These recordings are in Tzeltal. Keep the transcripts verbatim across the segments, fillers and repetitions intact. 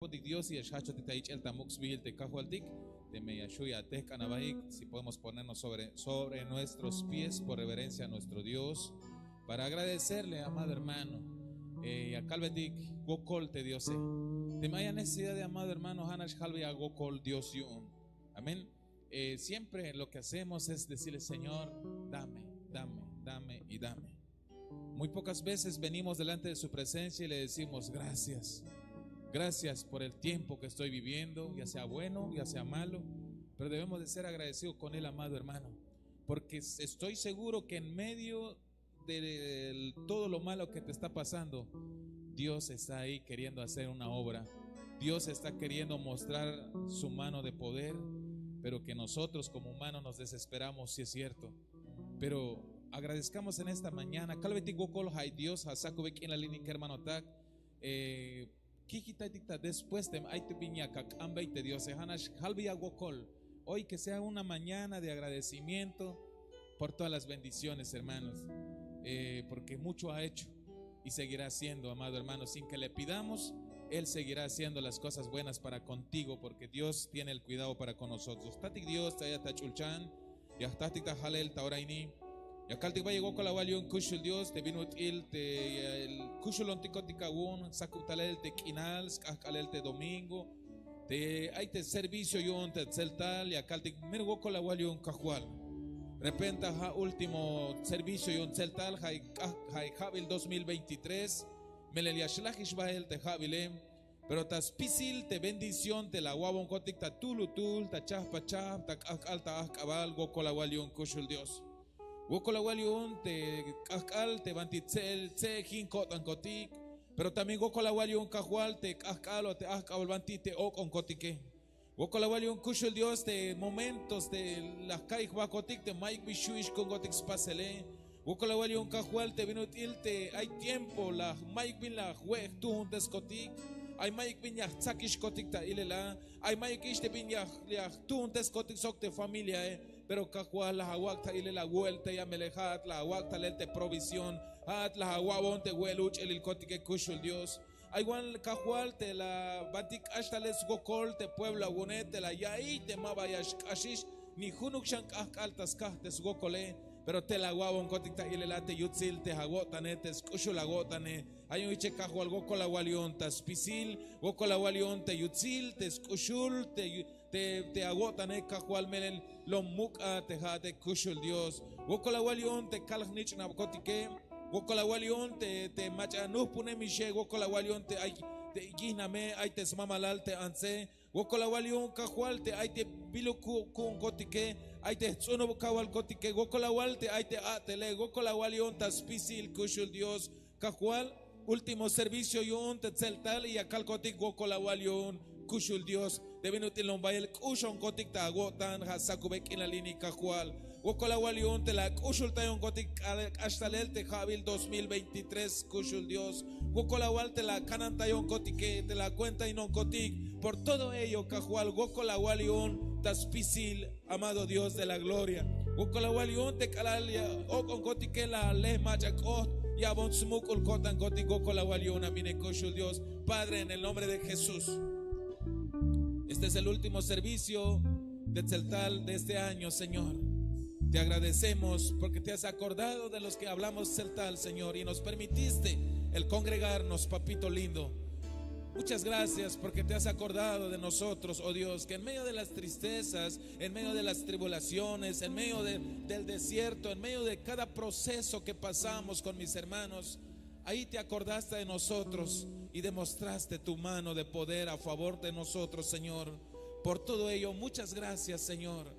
Dios, ya xjajchotik ta yich'el ta muk' sbiil te Kajwaltik, teme ya xju' ya atejk'an abaik, si podemos ponernos sobre, sobre nuestros pies por reverencia a nuestro Dios, para agradecerle, amado hermano. Eh, ya kalbetik wokol te Diose. Teme ay necesidad de, amado hermano, ja' nax jalbey awokol Dios yu'un. Amén. Eh, siempre lo que hacemos es decirle, Señor, dame, dame, dame y dame. Muy pocas veces venimos delante de su presencia y le decimos, gracias. Gracias por el tiempo que estoy viviendo, ya sea bueno, ya sea malo, pero debemos de ser agradecidos con él, amado hermano, porque estoy seguro que en medio de todo lo malo que te está pasando, Dios está ahí queriendo hacer una obra. Dios está queriendo mostrar su mano de poder, pero que nosotros como humanos nos desesperamos, sí es cierto. Pero agradezcamos en esta mañana. Kalbetik wokol ja'i Dios, ja' sakube k'inal ini kermanotak. Eh, Kijkitaytik ta después te ay te bin ya ak'ambey te Diose, ja' nax jalbey awokol. Hoy que sea una mañana de agradecimiento por todas las bendiciones, hermanos. Eh, porque mucho ha hecho y seguirá haciendo, amado hermano, sin que le pidamos, él seguirá haciendo las cosas buenas para contigo, porque Dios tiene el cuidado para con nosotros. Jtatik Dios te ay ta ch'ulchan. Ya jtatik ta jalel ta ora ini. Ya kaltik bayel wokol awal yu'un kuxul Dios te bin ut'il te, eh, kuxulontikotik awu'un, sakub talel te k'inal sk'ajk'alel te domingo, te ay te servicio yu'un te tseltal. Ya kaltik mero wokol awal yu'un Kajwal. Repente ja' último servicio yu'un tseltal, ja' ja' ja'bil dos mil veintitrés. Melel ya xlajix bael te ja'bile. Pero ta spisil te bendición te la awa'bonkotik ta tuhlutuhl, ta chahp a chahp, ta k'ahk'al ta ahk'abal, wokol awal yu'un kuxul Dios. Wokol awal yu'un te k'ahk'al te banti tse'el tse'ejin ko'tankotik. Pero también wokol awal yu'un Kajwal te k'ahk'al o te ahk'abal banti te ok'onkotike. Wokol awal yu'un kuxul Dios te momentos te la jka'iy jbahkotik te mayuk bin xju'ix ku'unkotik spasele. Wokol awal yu'un Kajwal te bin ut'il te ay tiempo la mayuk bin la jwe' jtuhunteskotik. Ay mayuk bin ya jtsakixkotik ta ilel a. Ay mayuk ix te bin ya, ya jtuhunteskotik sok te familiae. Pero Kajwal, la awak' ta ilel awo'el tey a, melel ja'at la awak' talel te provisión. Ja'at la awa'bon te we'el uch'elilkotike kuxul Dios. Ay wan Kajwal te la banti k'ax talel swokol te pueblo awu'une, te la ya'iy te ma ba ya xk'axix ni junuk xan k'ahk'al ta skaj te swokole. Pero te la awa'bonkotik ta ilel a te yutsil te awo'tane, te sk'uxul awo'tane. Ay yu'un jiche Kajwal, wokol awal yu'un ta spisil, wokol awal yu'un te yutsil te sk'uxul te yu-, te, te awo'tane Kajwal, melel lom muk'a te ja'ate kuxul Dios. Wokol awal yu'un te kal jnich'nabkotike. Wokol awal yu'un te, te mach'a nuhpunemixe. Wokol awal yu'un te ay te yihname, ay te smamalal te antse. Wokol awal yu'un Kajwal te ay te biluk ku-, ku'unkotike, ay te jts'unub kawalkotike. Wokol awal te ay te a'tele. Wokol awal yu'un ta spisil kuxul Dios. Kajwal, último servicio yu'un te tseltal, y ya kalkotik wokol awal yu'un kuxul Dios. Te bin ut'il lom bayel k'uxonkotik ta awo'tan, ja' sakube k'inal ini Kajwal. Wokol awal yu'un te la ak'uxultayonkotik k'al-, k'ax talel te ja'bil dos mil veintitrés kuxul Dios. Wokol awal te la akanantayonkotike, te la akuentainonkotik. Por todo ello, Kajwal, wokol awal yu'un ta spisil. Amado Dios de la gloria, wokol awal yu'un te k'alal ya ok'onkotike la le mach'a k'oht, ya a'bon smuk'ul ko'tankotik, wokol awal yu'un a bin e kuxul Dios. Padre, en el nombre de Jesús, este es el último servicio de tseltal de este año, Señor. Te agradecemos porque te has acordado de los que hablamos tseltal, Señor, y nos permitiste el congregarnos, papito lindo. Muchas gracias porque te has acordado de nosotros, oh Dios, que en medio de las tristezas, en medio de las tribulaciones, en medio de, del desierto, en medio de cada proceso que pasamos con mis hermanos, ahí te acordaste de nosotros y demostraste tu mano de poder a favor de nosotros, Señor. Por todo ello, muchas gracias, Señor.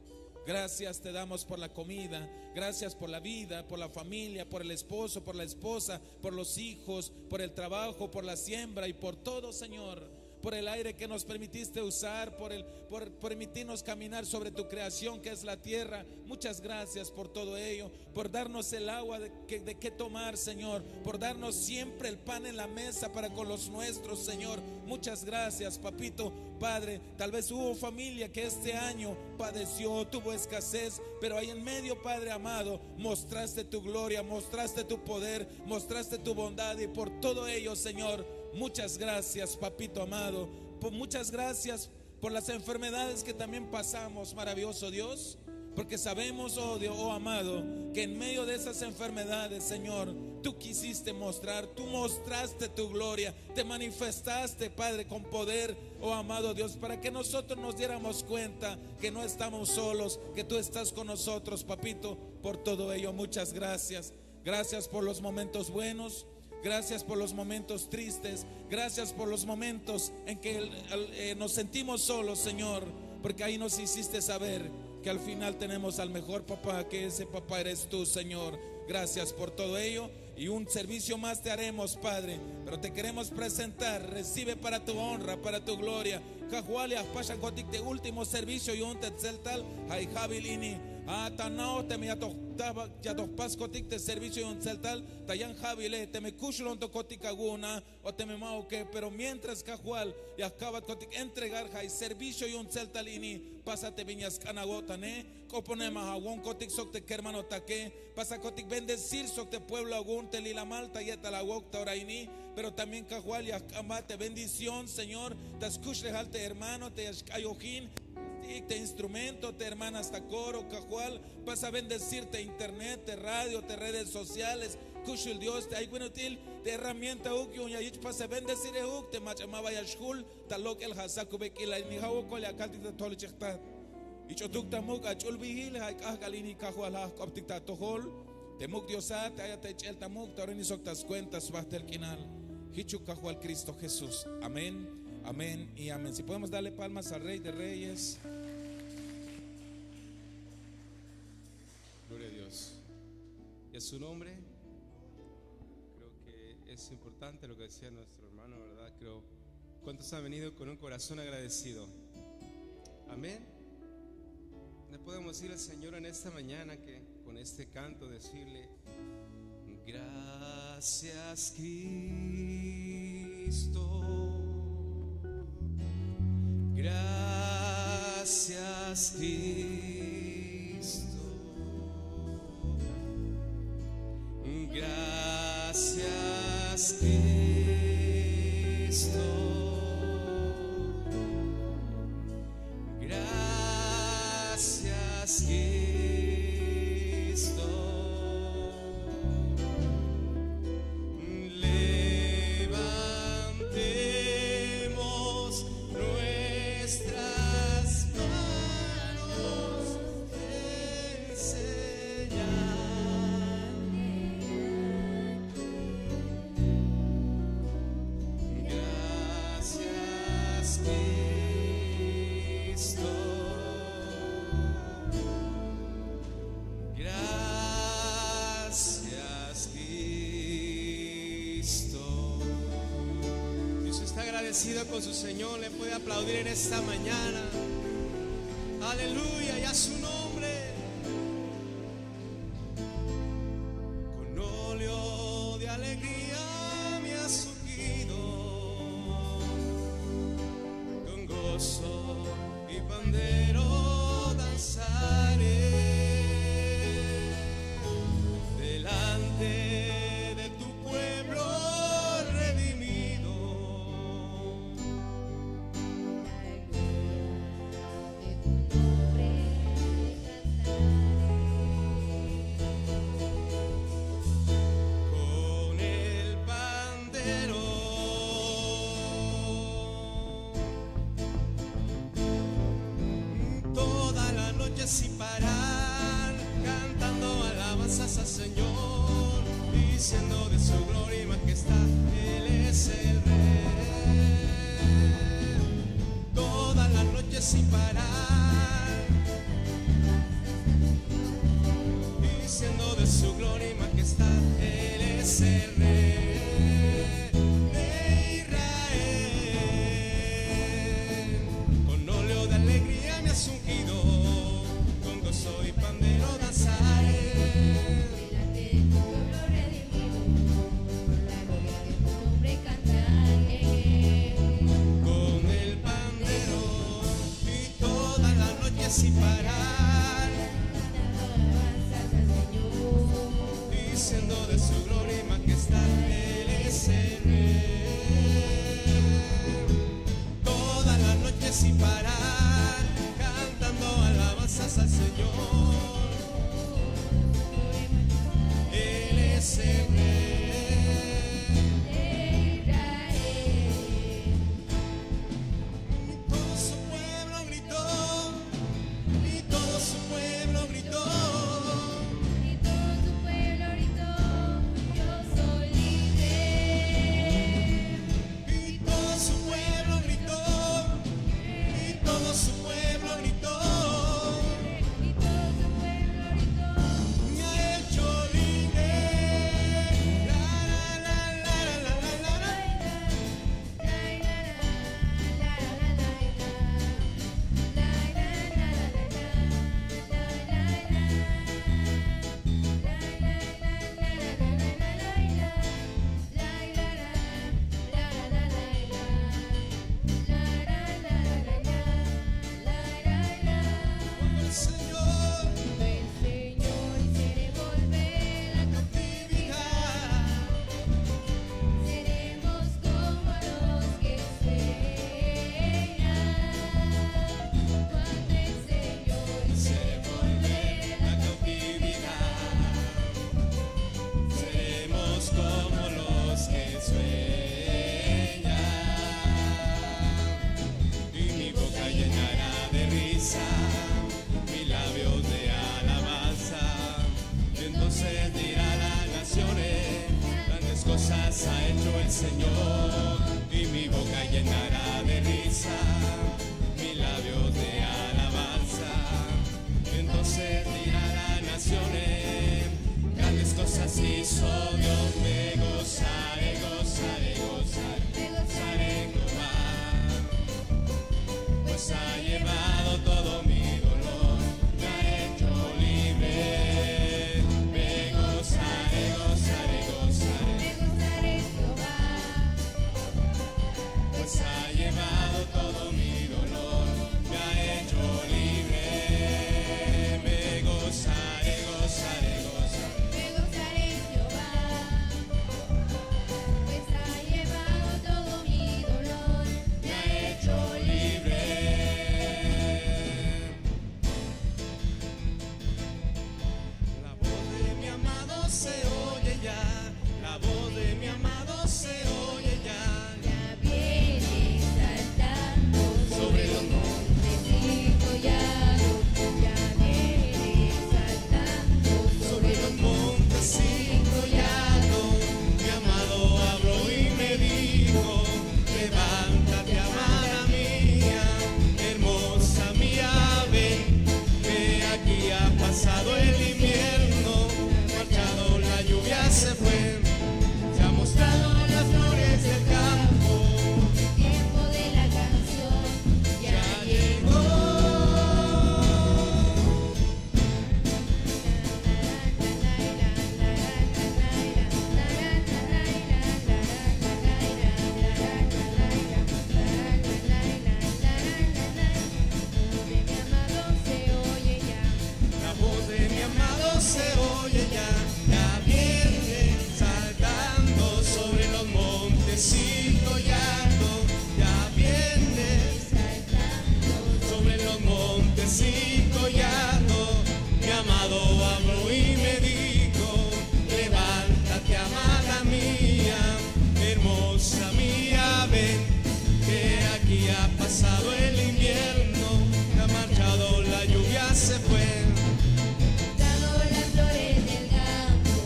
Gracias te damos por la comida, gracias por la vida, por la familia, por el esposo, por la esposa, por los hijos, por el trabajo, por la siembra y por todo, Señor. Por el aire que nos permitiste usar, por el, por permitirnos caminar sobre tu creación que es la tierra. Muchas gracias por todo ello, por darnos el agua de que, de qué tomar, Señor, por darnos siempre el pan en la mesa para con los nuestros, Señor. Muchas gracias, papito, Padre. Tal vez hubo familia que este año padeció, tuvo escasez, pero ahí en medio, Padre amado, mostraste tu gloria, mostraste tu poder, mostraste tu bondad, y por todo ello, Señor, muchas gracias, papito amado. Por muchas gracias por las enfermedades que también pasamos, maravilloso Dios, porque sabemos, oh Dios, oh amado, que en medio de esas enfermedades, Señor, tú quisiste mostrar, tú mostraste tu gloria, te manifestaste, Padre, con poder, oh amado Dios, para que nosotros nos diéramos cuenta que no estamos solos, que tú estás con nosotros, papito. Por todo ello, muchas gracias. Gracias por los momentos buenos. Gracias por los momentos tristes. Gracias por los momentos en que el- el- eh, nos sentimos solos, Señor, porque ahí nos hiciste saber que al final tenemos al mejor papá, que ese papá eres tú, Señor. Gracias por todo ello. Y un servicio más te haremos, Padre, pero te queremos presentar. Recibe para tu honra, para tu gloria. Kajwal, ya jpaxankotik te último servicio yu'un te tseltal, ja' i ja'bil ini. A ta na'oj teme ya toj, ta- ya toj jpaskotik te servicio yu'un tseltal, ta yan ja'bile, teme kuxulontokotik awu'un a, o teme ma'uke, pero mientras, Kajwal, ya jka'batkotik entregar ja' i servicio yu'un tseltal ini, pasa te bin ya sk'an awo'tane, k'opone ma jawonkotik sok te kermanotake, pasakotik bendecir sok te pueblo awu'un te lilamal ta ye'tal awok ta ora ini, pero también, Kajwal, ya jk'ambat te bendición, Señor, ta skuxlejal te hermano te ya xk'ayojin, te instrumento, te hermanas ta coro, Kajwal, pasa bendecir te internet, te radio, te redes sociales, kuxul Dios, te ay bin ut'il te herramienta uk yu'un ya yich, pasa bendecir ejuk te mach'a ma ba ya xjul ta lok'el ja' sakubel k'ilal ini, ja' wokol ya kaltik ta tojol ich'ejtat. Ich'otuk ta muk' ach'ulbijil, ja' k'ajk'al ini, Kajwal, ja' jk'optik ta atojol. Te muk' Diosat, te ayat ta ich'el ta muk', ta ora ini sok ta skuenta sbajtel k'inal. Jichuk Kajwal Cristo Jesús. Amén, amén y amén. Si podemos darle palmas al Rey de Reyes. Gloria a Dios. Y a su nombre. Creo que es importante lo que decía nuestro hermano, ¿verdad? Creo, ¿cuántos han venido con un corazón agradecido? Amén. Le podemos decir al Señor en esta mañana que con este canto decirle: gracias, Cristo. Gracias, Cristo. Gracias, Cristo. Gracias, Cristo. Levantemos nuestras manos en señal. Gracias, Cristo. Gracias, Cristo. Si usted está agradecido con su Señor, le puede aplaudir en esta mañana. Aleluya, y a su nombre. Con óleo de alegría me has ungido, con gozo y pandero danzaré delante de tu pueblo redimido. Con el pandero. Toda la noche sin parar, cantando alabanzas al Señor, diciendo de su gloria y majestad, Él es el Rey. Toda la noche sin parar, diciendo de su gloria y majestad, Él es el Rey de Israel. Con óleo de alegría me has ungido, con gozo y pandero danzaré. Delante de tu pueblo redimido, por la gloria de tu nombre cantaré. Con el pandero y toda la noche sin parar, alabanzas al Señor, diciendo de su gloria y majestad, Él es el Rey. Toda Ha pasado el invierno, ha marchado, la lluvia se fue. Dado las flores del campo,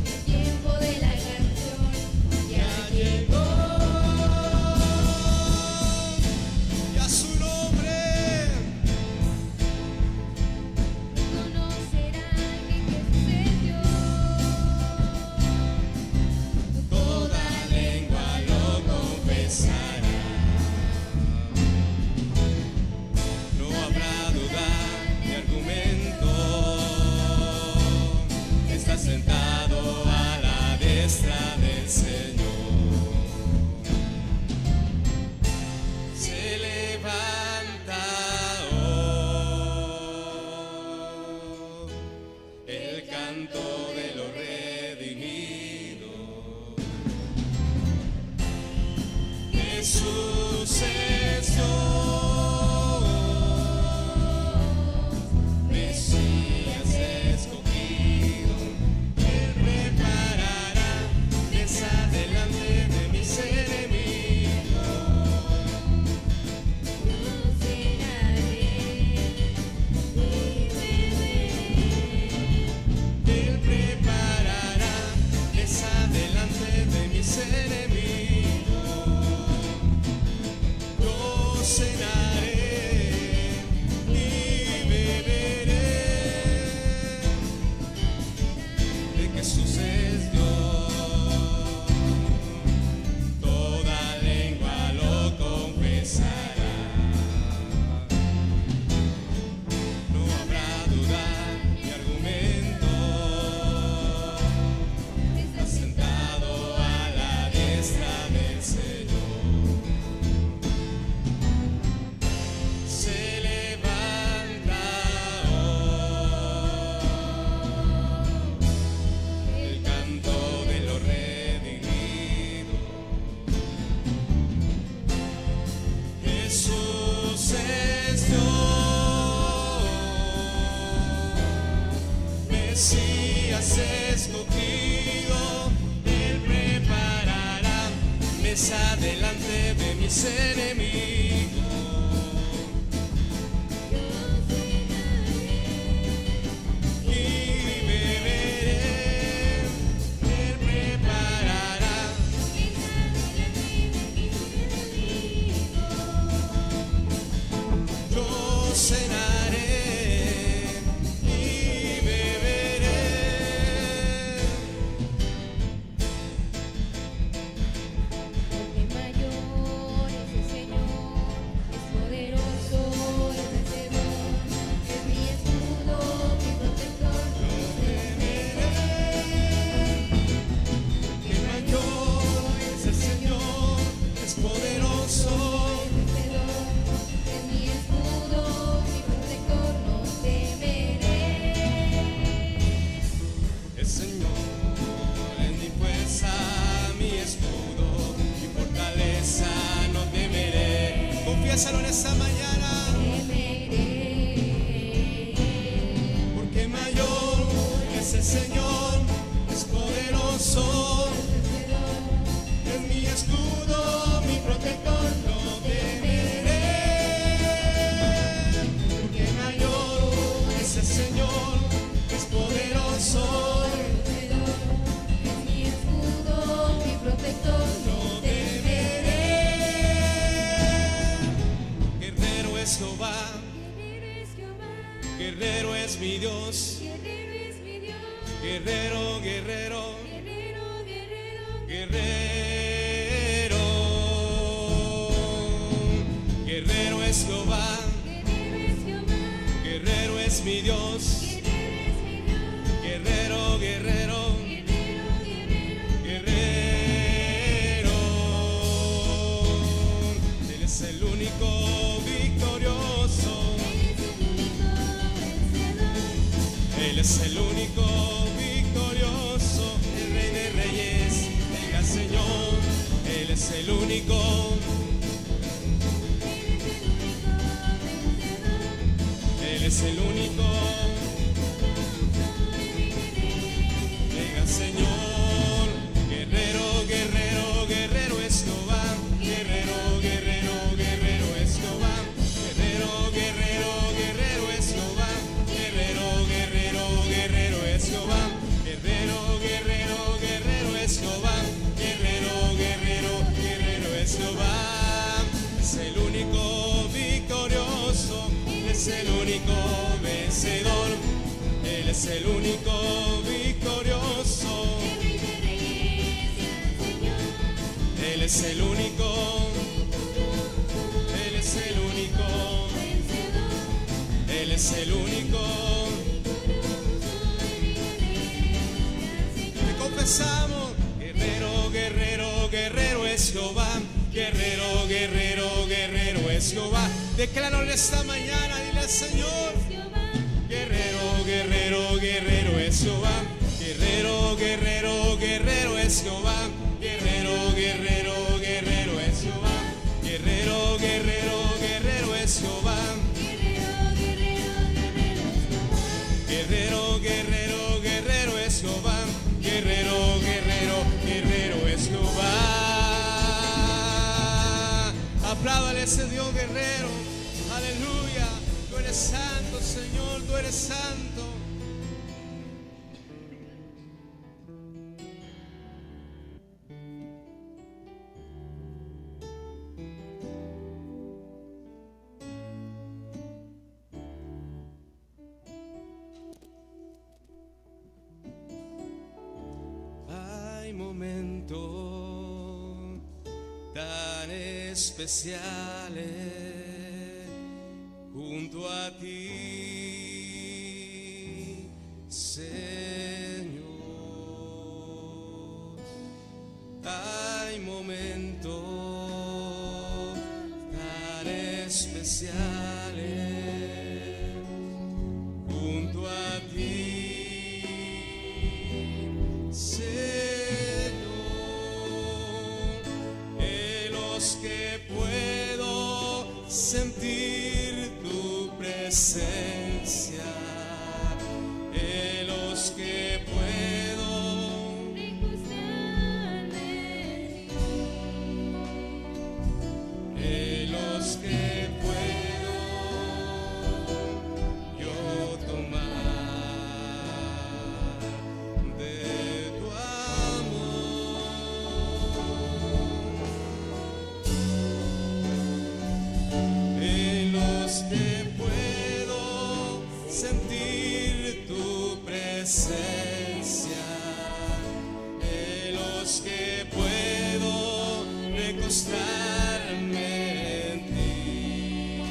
el tiempo de la canción ya llegó. Y a su nombre conocerán que Jesús es Dios. Toda lengua lo confesará. No habrá duda ni argumento. Está sentado a la diestra del Señor. Se levanta hoy el canto de los redimidos. Jesús es Dios, Mesías escogido. Él preparará mesa delante de mis enemigos. Yo cenaré y beberé. Él preparará mesa delante de mis enemigos. Yo cenaré y beberé. De Jesús es Dios. Toda lengua lo confesará. No habrá duda ni argumento. Está sentado a la diestra del Señor. Se levanta hoy el canto de los redimidos. Jesús es Dios, Mesías escogido. Él preparará mesa delante de mis enemigos. Yo cenaré y beberé. Él preparará. Yo cenaré y beberé. Porque mayor es el Señor, es poderoso, es vencedor, es mi escudo, mi protector, no temeré. Porque mayor es el Señor, es poderoso, es vencedor, es mi escudo, mi protector, no temeré. El Señor es mi fuerza, mi escudo, mi fortaleza, no temeré. Confiésalo en esta mañana. Temeré. Porque mayor es el Señor, es poderoso. Es mi escudo, mi protector, no temeré. Porque mayor es el Señor, es poderoso. Es mi escudo, mi protector, no temeré. Guerrero es Jehová. Guerrero es Jehová. Guerrero es mi Dios. Guerrero es mi Dios. Guerrero, guerrero. Guerrero, guerrero. Guerrero. Guerrero es Jehová. Guerrero es Jehová. Guerrero es mi Dios. Guerrero es mi Dios. Guerrero, guerrero. Guerrero, guerrero. Guerrero. Él es el único victorioso. Él es el único vencedor. Él es el único victorioso, el Rey de Reyes, el gran Señor. Él es el único. Él es el único vencedor. Él es el único. Venga, Señor. Guerrero, guerrero, guerrero es Jehová. Guerrero, guerrero, guerrero Es el único victorioso. Él es el único. Él es el único. Él es el único. Te confesamos, guerrero, guerrero, guerrero es Jehová. Guerrero, guerrero, guerrero es Jehová. Decláralo esta mañana, dile al Señor. Guerrero, guerrero, guerrero es Jehová. Guerrero, guerrero, guerrero es Jehová. Guerrero, guerrero, guerrero es Jehová. Guerrero, guerrero, guerrero es Jehová. Guerrero, guerrero, guerrero es Jehová. Guerrero, guerrero, guerrero es Jehová. Apláudale a ese Dios guerrero. Aleluya. Tú eres santo, Señor, tú eres santo. Hay momentos tan especiales junto a ti, Señor. Hay momentos tan especiales junto a ti, Señor, en los que puedo sentir tu presencia, en los que puedo recostarme, en los que puedo yo tomar de tu amor, en los que puedo sentir tu presencia, en los que puedo recostarme en ti,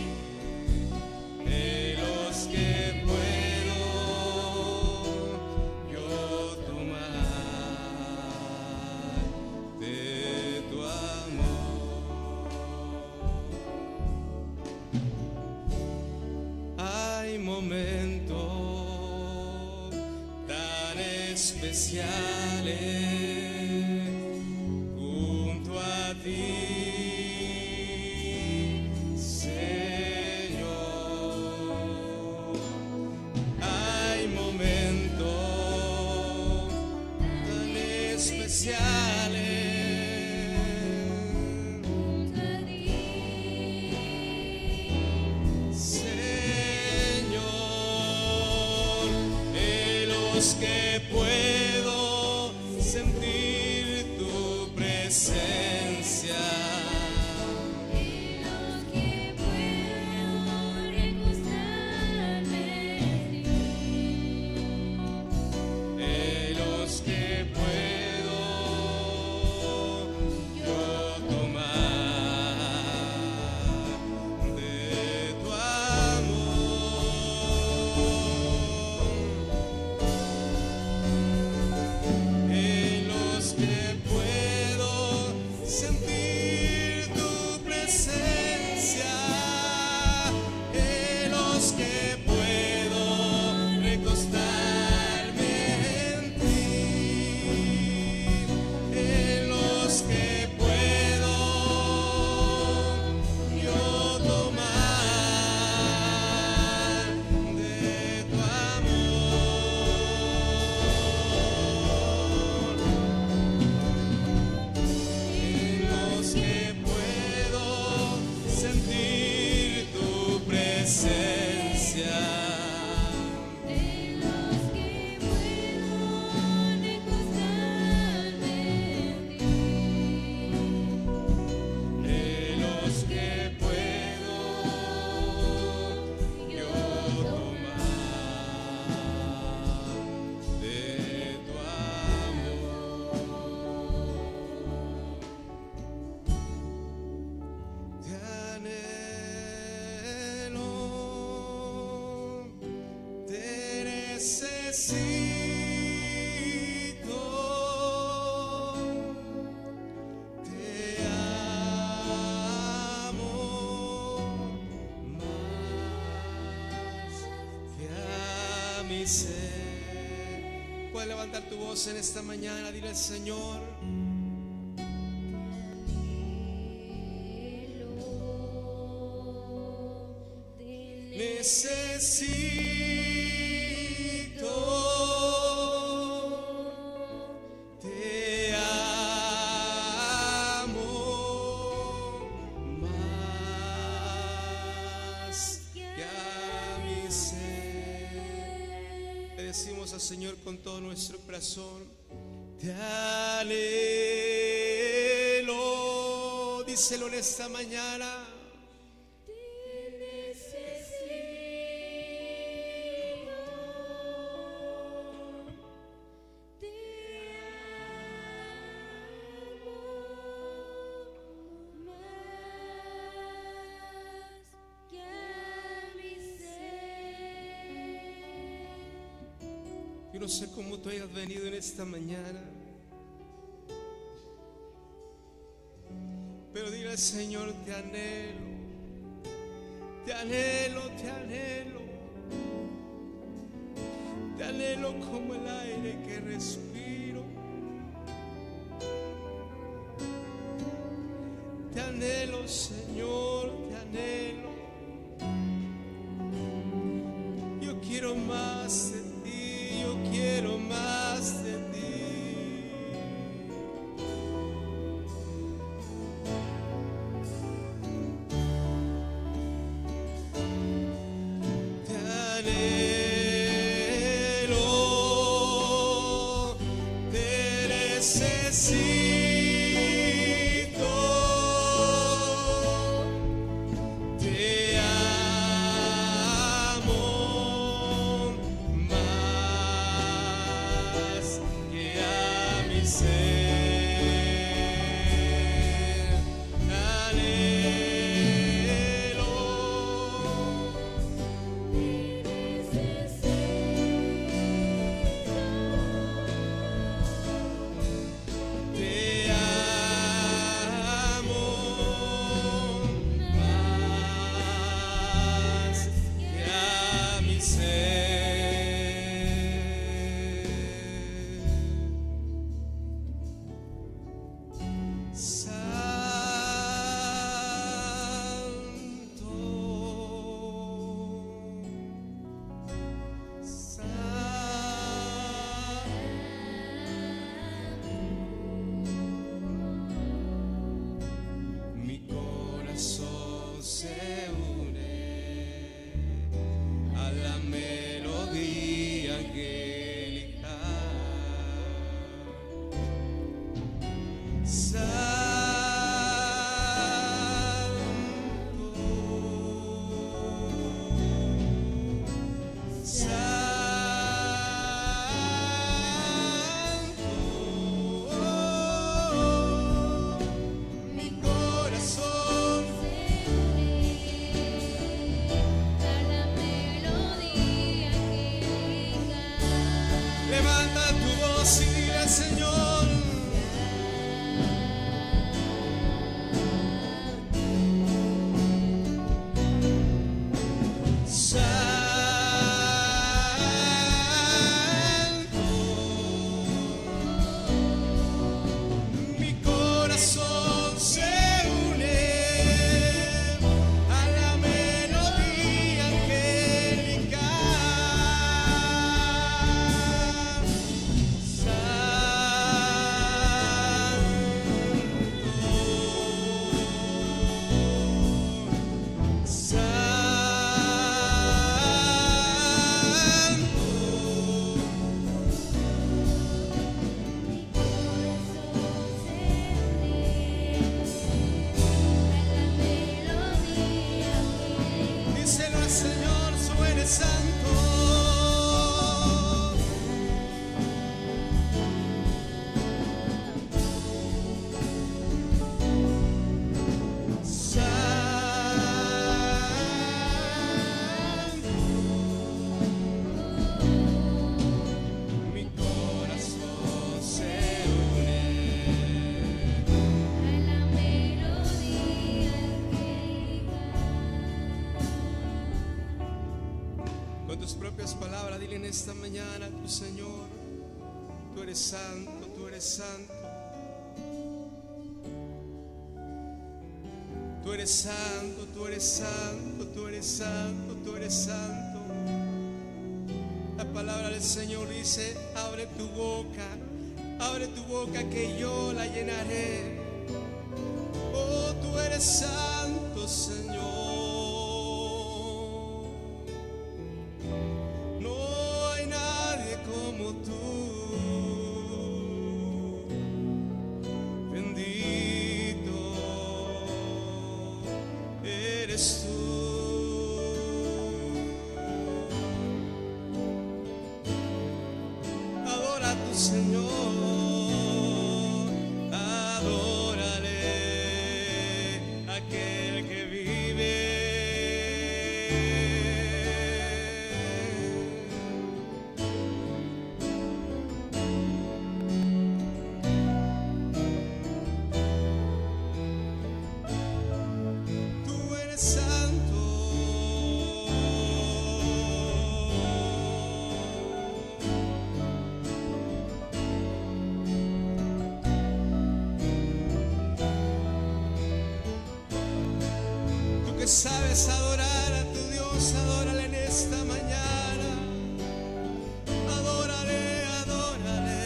en los que puedo yo tomar de tu amor. Hay momentos tan especiales junto a ti, Señor. Hay momentos tan especiales, Señor, en los que puedo sentir tu presencia, en los que puedo recostarme en ti, en los que puedo yo tomar de tu amor. Mi ser. Puedes levantar tu voz en esta mañana, dile al Señor. Necesito, te amo más que a mi ser. Le decimos al Señor con todo nuestro corazón, te anhelo, díselo en esta mañana. Te necesito, te amo más que a mi ser. Yo no sé cómo tú hayas venido en esta mañana, pero dile al Señor, te anhelo, te anhelo, te anhelo. Te anhelo como el aire que respiro. Te anhelo, Señor, te anhelo. Yo quiero más de ti, yo quiero más de ti. Te anhelo, te necesito, te amo más que a mi ser. Anhelo, te necesito, te amo más que a mi ser. Santo, santo, mi corazón se une a la melodía angelical. Santo, santo, mi corazón se une a la melodía angelical. Levanta tu voz y dile al Señor. Santo, mi corazón se une a la melodía angelical. Santo, santo, mi corazón se une a la melodía angelical. Díselo al Señor, su eres santo. Santo, mi corazón se une a la melodía angelical. Con tus Tus propias palabras, dile en esta mañana a tu Señor: "Tú eres santo, tú eres santo. Tú eres santo, tú eres santo, tú eres santo, tú eres santo". La palabra del Señor dice: "Abre tu boca, abre tu boca que yo la llenaré". Oh, tú eres santo, Señor. No hay nadie como tú. Bendito eres tú. Adora a tu Señor, adórale, aquel que vive. Tú eres santo. Tú que sabes adorar a tu Dios, adórale en esta mañana. Adórale, adórale,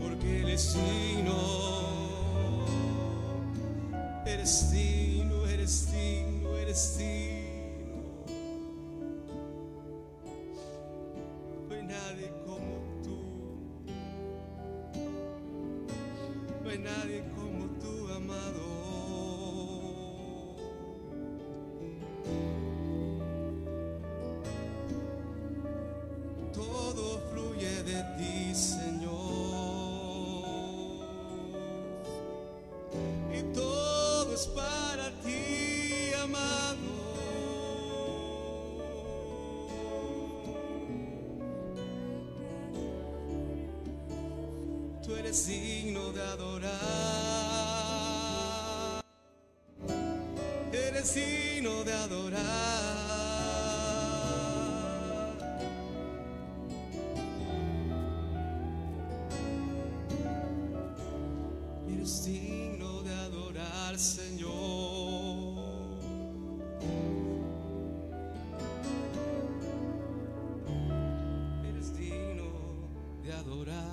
porque eres digno, eres digno, eres digno, eres digno. No hay nadie como tú. No hay nadie como tú, amado. Todo fluye de ti, Señor. Y todo es para ti, amado. Tú eres digno de adorar. Eres digno de adorar. Eres digno de adorar, Señor. Eres digno de adorar.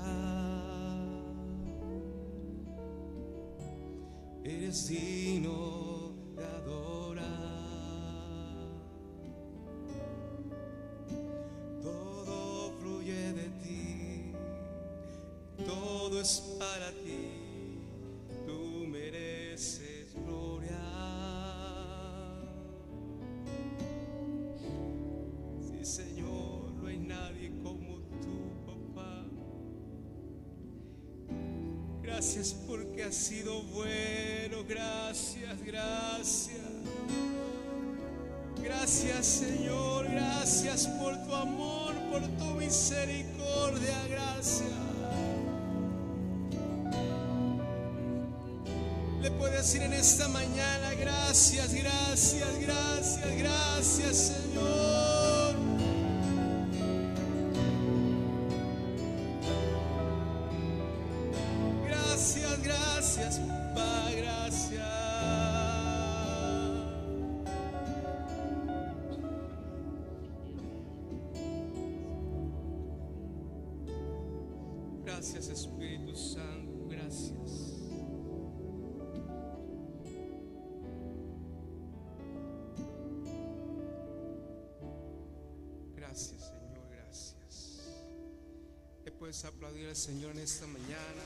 Eres digno de adorar. Todo fluye de ti, todo es para ti, tú mereces gloria. Sí, Señor, no hay nadie como tú, papá. Gracias porque has sido bueno, gracias, gracias. Gracias, Señor, gracias por tu amor, por tu misericordia, gracias. Le puede decir en esta mañana: "Gracias, gracias, gracias, gracias, Señor. Gracias, gracias, papá, gracias". Gracias, Espíritu Santo, gracias. Gracias, Señor, gracias. Le puedes aplaudir al Señor en esta mañana.